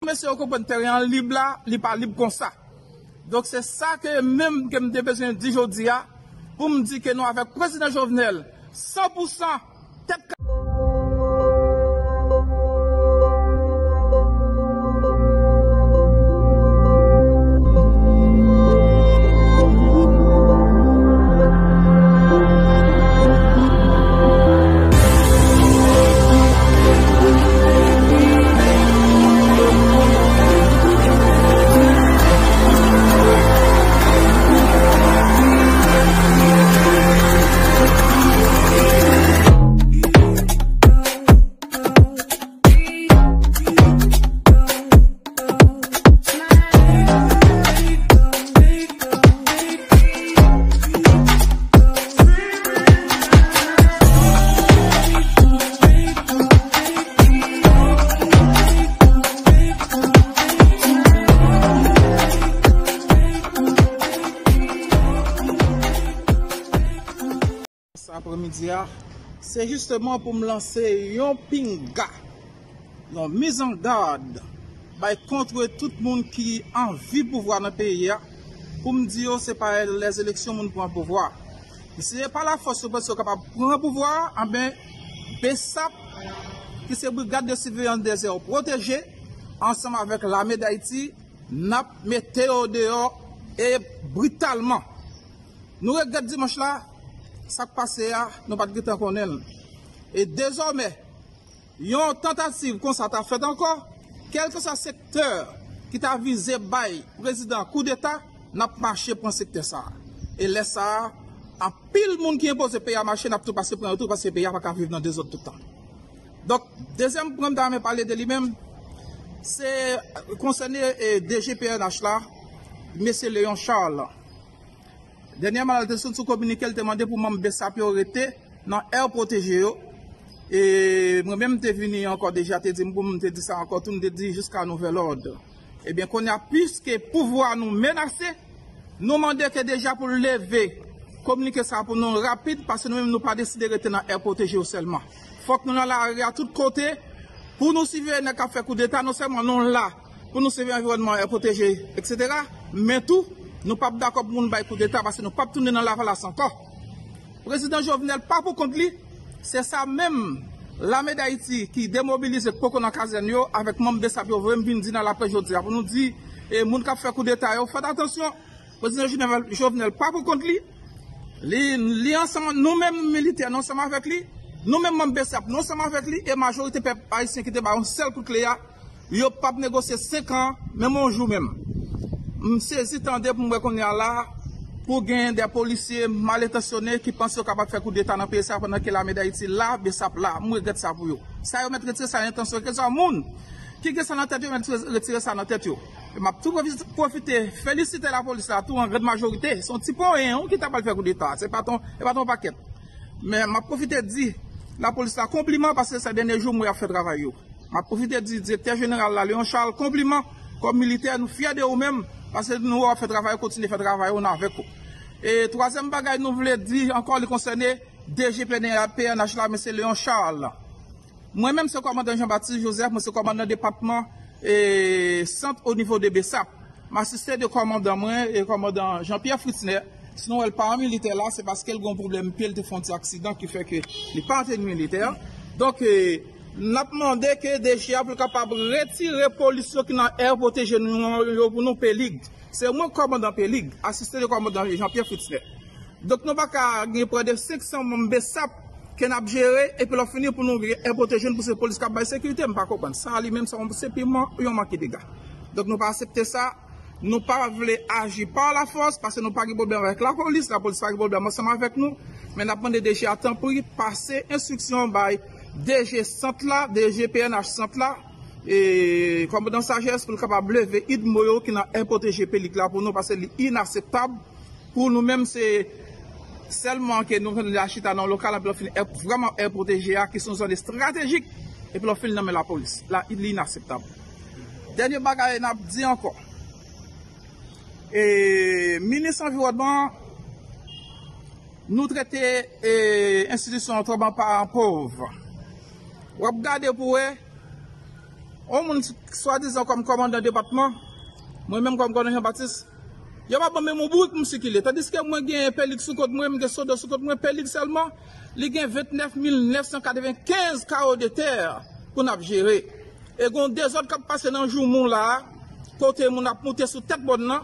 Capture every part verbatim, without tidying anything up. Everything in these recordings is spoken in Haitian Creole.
Mesye yo konprann teren an lib la, li pa lib konsa. Donk se sa ke menm ke m te bezwen di jodi a, pou m di ke nou avèk prezidan Jovenel, san pou san, tèt ka- Sa aprèmidi a, se jisteman pou m lanse yon pinga, yon mizangad bay kont tout moun ki anvi pouvwa nan peyi a, pou m di yo se pa lèzeleksyon moun pran pouvwa. Si se pa lafòs yo panse yo kapab pran pouvwa a, anben, BSAP, ki se Brigade de Surveillance des Aires Protégées, ansanm avèk Lame d Ayiti, n ap mete yo deyò e britalman. Nou regrèt dimanch la, sa k pase a, nou pa t gentan konnen l. E dezòmè, yon tantativ konsa ta fèt ankò, kèlkeswa sektè ki ta vize bay prezidan koudeta, n ap mache pran sektè sa a. E lè sa a, anpil moun ki enpoze peyi a mache, n ap tou pase pran yo tou, paske peyi a pa ka viv nan dezòd tout tan. Donk, dezyèm pwen m ta renmen pale de li menm, se konsène, e, D G P N H la, mesye Léon Charles. Dènyèman, l te sot sou kominike, l te mande pou manm BSAP yo rete nan air protégé yo. E mwen menm, m te vini ankò, deja te di m pou m te di sa ankò tou, m te di jiska nouvèl òd. Ebyen, kounye a, piske pouvwa nou menase, nou mande ke deja pou l leve kominike sa pou nou rapid, paske nou menm nou pa deside rete nan air protégé yo sèlman. Fòk nou nan lari a tout kote pou nou siveye nèg k ap fè koudeta, non sèlman nou la, pou nou sèvi anviwònman an, pwoteje, etsetera. Men tou, nou p ap dakò pou moun bay koudeta, paske nou p ap tounen nan Lavalas ankò. Prezidan Jovenel pa pou kont li, se sa menm Lame d Ayiti ki demobilize, k poko nan kazèn yo, avèk manm BSAP yo voye m vin di nan laprès jodi a, pou nou di, e, moun k ap fè koudeta yo, fèt atansyon, Prezidan Jovenel, Jovenel pa pou kont li, li, li ansanm, nou menm militè, nou ansanm avèk li, nou menm manm BSAP, nou ansanm avèk li, e majorite pèp ayisyen ki te ba yon sèl kout kle a, yo p ap negosye senk an, menm yon jou menm. M sezi tande pou m wè kounye a la, pou gen de polisye malentansyone ki panse yo kapab fè koudeta nan peyi sa, pandan ke Lame d Ayiti la, BSAP la. M regrèt sa pou yo. Sa yo mèt retire sa nan entansyon, kèlkeswa moun ki gen sa nan tèt yo, mèt retire sa nan tèt yo. E m ap tou pwofi-, pwofite felisite lapolis la tou, an grann majorite. Se yon ti ponyen, wi, ki ta pral fè koudeta. Se pa t yon, se pa t yon pakèt. Men m ap pwofite di lapolis la konpliman, paske se dènye jou m wè y ap fè travay yo. M ap pwofite di direktè jeneral la, Léon Charles, konpliman. Kòm militè, nou fyè de ou menm, paske nou wè w ap fè travay, kontinye fè travay ou, n avèk ou. E twazyèm bagay nou vle di ankò, li konsène D G P N H la, mesye Léon Charles. Mwen menm se kòmandan Jean Baptiste Joseph, mwen se kòmandan depatman, e, sant o nivo de BSAP. M asiste de kòmandan mwen, e kòmandan Jean Pierre Fritzner. Si nou wè l pa an militè la, se paske l gen yon pwoblèm pye, l te fè yon ti aksidan ki fè ke li pa an teni militè. Donk, e, n ap mande ke D G a pou l kapab retire polis yo ki nan air protégé nou yo pou nou, Pelig. Se mwen kòmandan Pelig, asiste de kòmandan Jean Pierre Fritzner. Donk nou pa ka gen prè de senk san manm BSAP ke n ap jere, epi lè w fini pou nou gen air protégé n pou se polis k ap bay sekirite, m pa konprann. Sa li menm, sa se piman yon manke dega. Donk nou pa aksepte sa. Nou pa vle aji pa lafòs, paske nou pa gen pwoblèm avèk lapolis, lapolis pa gen pwoblèm ansanm avèk nou. Men n ap mande D G a, tanpri, pase enstriksyon bay D G sant la, D G P N H sant la, e kòmandan Sajès pou l kapab leve idmo yo ki nan air protégé Pelig la pou nou, paske li inakseptab. Pou nou menm, se sèlman ke nou konn la chita nan lokal, epi lè w fin air, vrèman air protégé a, ki se yon zòn estratejik, epi lè w fin nan men lapolis. La, li inakseptab. Dènye bagay n ap di ankò. E, minis anviwònman, nou trete, e, enstitisyon an twò ban paran pòv. W ap gade pou wè, Yon moun swadizan kòm kòmandan depatman, mwen menm kòm kòmandan Jean Baptiste, yo pa ban m menm yon bourik pou m sikile. Tandiske mwen gen pèlik sou kont mwen, m gen sodo sou kont mwen, pèlik sèlman, li gen vennèf mil nèf san katrevenkenz kawo de tè pou n ap jere. E gen yon dezòd k ap pase nan Joumou la a, kote moun ap moute sou tèt mòn nan,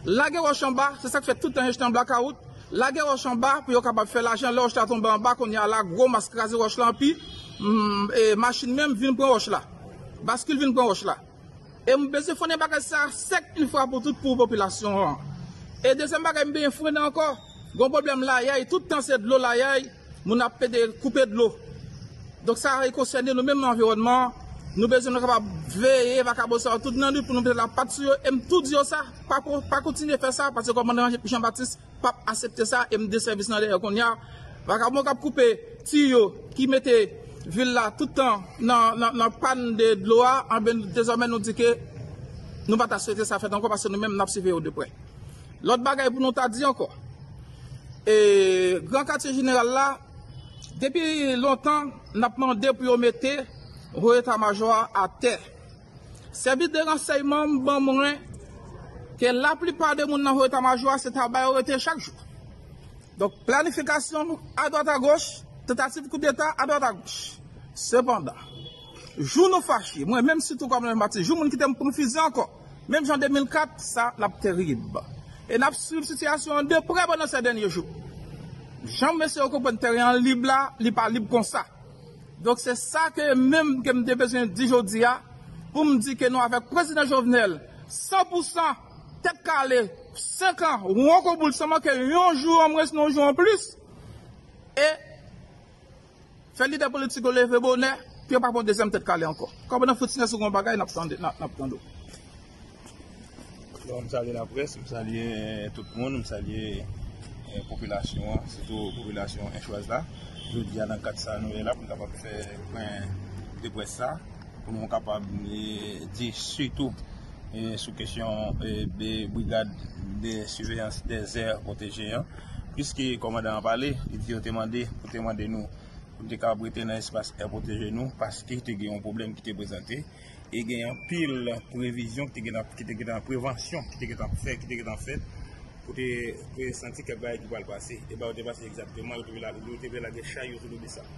lage wòch anba, se sa k fè tout tan H T an blakawout, lage wòch anba pou yo kapab fè lajan, lè wòch la tonbe anba, kounye a la, gwo mas kraze wòch la anpi, mm, e machin menm vin pran wòch la. Baskil vin pran wòch la. E m bezwen frennen bagay sa sèk yon fwa pou tout pou popilasyon an. E dezyèm bagay, m bezwen frennen ankò. Gon pwoblèm layay, tout tan se dlo layay, moun ap pede koupe dlo. Donk sa e konsène nou menm nan anviwònman an. Nou bezwen nou kapab veye vakabon sa yo tout nan nou pou nou mete lapat sou yo. E m tou di yo sa, pa, ko- pa kontinye fè sa, paske kòmandan Jean Baptiste p ap aksepte sa e m de sèvis nan dèyè kounye a. Vakabon k ap koupe tiyo ki mete vil la tout tan nan, nan, nan pàn de dlo a, anben dezòmè nou di ke nou pa ta swete sa fèt ankò paske nou menm n ap siveye yo de prè. Lòt bagay pou nou ta di ankò, e, Gran Katye Jeneral la, depi lontan, n ap mande pou yo mete Ho Eta Majò a atè. Sèvis de ransèyman m ban mwen ke laplipa de moun nan Ho Eta Majò a se ta ba yo rete chak jou. Donk, planifikasyon adwat agoch, tantativ koudeta adwat agoch. Sepandan, jou nou fache, mwen menm sitou kòm Jean Baptiste, jou moun kite m pou m fize ankò, menm jan de mil kat, sa l ap terib. E n ap swiv sitiyasyon an de prè pandan sèt dènye jou. Jan mesye yo konprann teren an lib la, li pa lib konsa. Donk se sa ke menm ke m te bezwen di jodi a, pou m di ke nou avèk prezidan Jovenel, san pou san, tèt kale, senk an, wonkoboul, san manke yon jou an mwens, yon jou an plis. E fè lidè politik yo leve bonè, pou yo pa pran dezyèm tèt kale ankò. Kòmandan Fritz Nèso gen yon bagay, n ap tande, n ap, n ap tande w. Bon, m salye laprès, m salye tout moun, m salye eh, popilasyon an, sitou popilasyon enchwaz la. Jodi a nan kad sa nou ye la pou n kapab fè pwen de près sa, pou nou kapab eh, di sitou eh, sou kesyon eh, de brigad de siveyans dèzè pwoteje an. Pliske kòmandan an pale, li di yo te mande, pou te mande nou pou n te kapab rete nan espas è pwoteje nou, paske te gen yon pwoblèm ki te prezante. E gen anpil previzyon ki te gentan ki te gentan prevansyon ki te gentan fè ki te gentan fèt pou te pou te santi kèk bagay ki pral pase. E bagay yo te pase egzakteman, yo te vle lage yo te vle lage chay yo sou do Besap.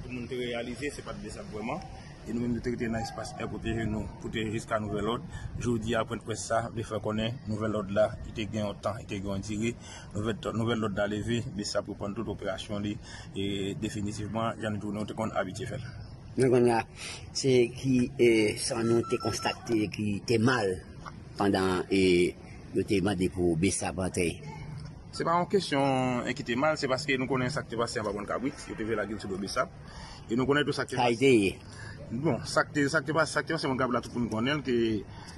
Tout moun te reyalize se pa t Besap vrèman. E nou menm nou te rete nan espas è pwoteje nou pou te jiska nouvèl òd. Jodi a pwent près sa vle fè konnen nouvèl òd la ki te gen yon tan, ki te gen yon dire, nouvèl òd la leve, Besap reprann tout operasyon li e definitivman jan nou te konn abitye fè l. Men kounye a, se ki san nou te konstate ki te mal pandan yo te mande pou Besap antre? Se pa yon kesyon ki te mal, se paske nou konnen sa k te pase a pa bon kabrit, yo te vle lage l sou do Besap. E nou konnen tou sa k te pase. Bon, sa k te sa k te pase, sa k te pase bon kabrit la tout moun konnen l ke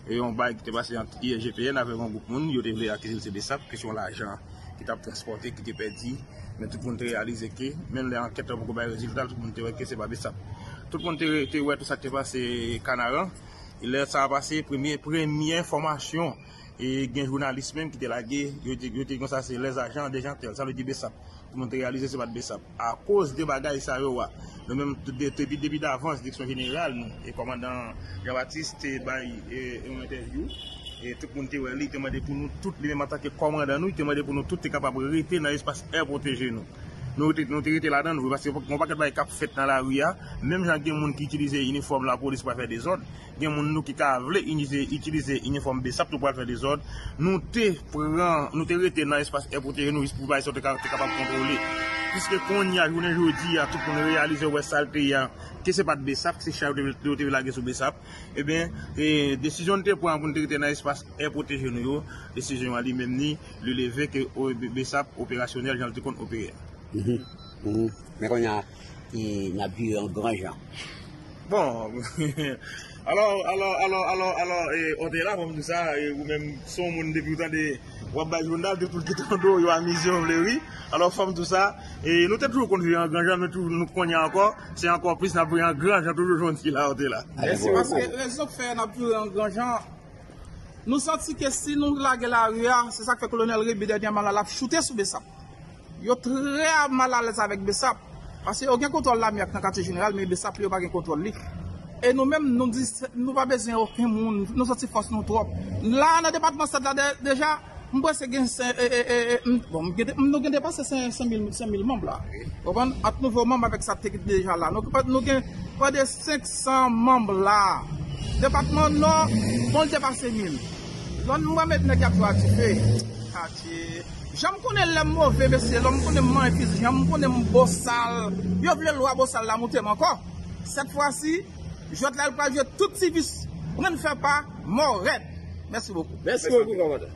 e yon bay ki te pase ant I G P N avèk yon gwoup moun, yo te vle akize l se Besap, kesyon lajan ki t ap transpòte, ki te pèdi, men tout moun te reyalize ke, menm lè ankèt la poko bay rezilta l, tout moun te wè ke se pa Besap. Tout moun te, te wè tou sa k te pase Kanaran, e lè sa a pase, premye, premye enfòmasyon, e gen jounalis menm ki te lage, yo te, yo te di konsa se les agents de Jeantel, sa vle di Besap. Tout moun te reyalize se pa t Besap. Akoz de bagay sa yo a, nou menm depi depi davans direksyon jeneral nou e kòmandan Jean Baptiste te bay yon entèvyou e tout moun te wè li te mande pou nou tout li menm antanke kòmandan nou li te mande pou nou tout te kapab rete nan espas è pwoteje nou. Nou te nou te rete ladan l vre paske gon pakèt bagay k ap fèt nan lari a, menm jan gen moun ki itilize inifòm lapolis pou al fè dezòd, gen moun nou ki ka vle itilize inifòm Besap tou pral fè dezòd. Nou te pran, nou te rete nan espas è pwoteje nou jis pou bagay sa yo te kapab kontwole. Piske kounye a, jounen jodi a, tout moun reyalize wè sa l te ye a, ke se pa t Besap, ke se chay yo te vle lage sou Besap. Ebyen, desizyon n te pran pou n te rete nan espas è pwoteje nou yo, desizyon an li menm ni, li leve ke Besap operasyonèl jan l te konn opere a. Men kounye a, n ap vire an gran jan. Bon, alò, alò, alò, alò, alò, e, Otela, fò m di w sa, e, ou menm, se yon moun depi w tande, w ap bay jounal, tout moun ki tande w, yo amize yo vle ri. Alò, fò m di w sa, e, nou te toujou konn vire an gran jan, nou toujou, nou kounye a ankò, se ankò plis n ap vire an gran jan toujou, jan w di la, Otela. E se paske rezon k fè n ap vire an gran jan, nou santi ke si nou lage lari a, se sa k fè Kolonèl Rébu dènyèman la, l ap choute sou Besap. Yo trè malalèz avèk Besap, paske yo gen kontwòl lame ak nan katye jeneral, men Besap li yo pa gen kontwòl li. E nou menm, nou di, nou pa bezwen okenn moun, nou santi fòs nou twòp. La, nan depatman Sèt la, de- deja, m panse gen, sen- e- e- e- e- m- bon, m gen de- nou gen depase sen- senk mil, senk mil manm la. Konprann? Ant nouvo manm avèk sa te deja la. Nou, nou gen prè de senk san manm la. Depatman Nò, bon, l depase mil. Lòn mwen met nèg y ap jwe a dife. Adye. Jan m konnen lè m move, mesye, lè m konnen m manyen fizi, jan m konnen m bosal. Yo vle lwa bosal la moute m ankò. Sèt fwa si, jwèt la, l pral jwe tout ti vis. Pran fè pa, mò rèd. Mèsi bokou. Mèsi bokou, kòmandan.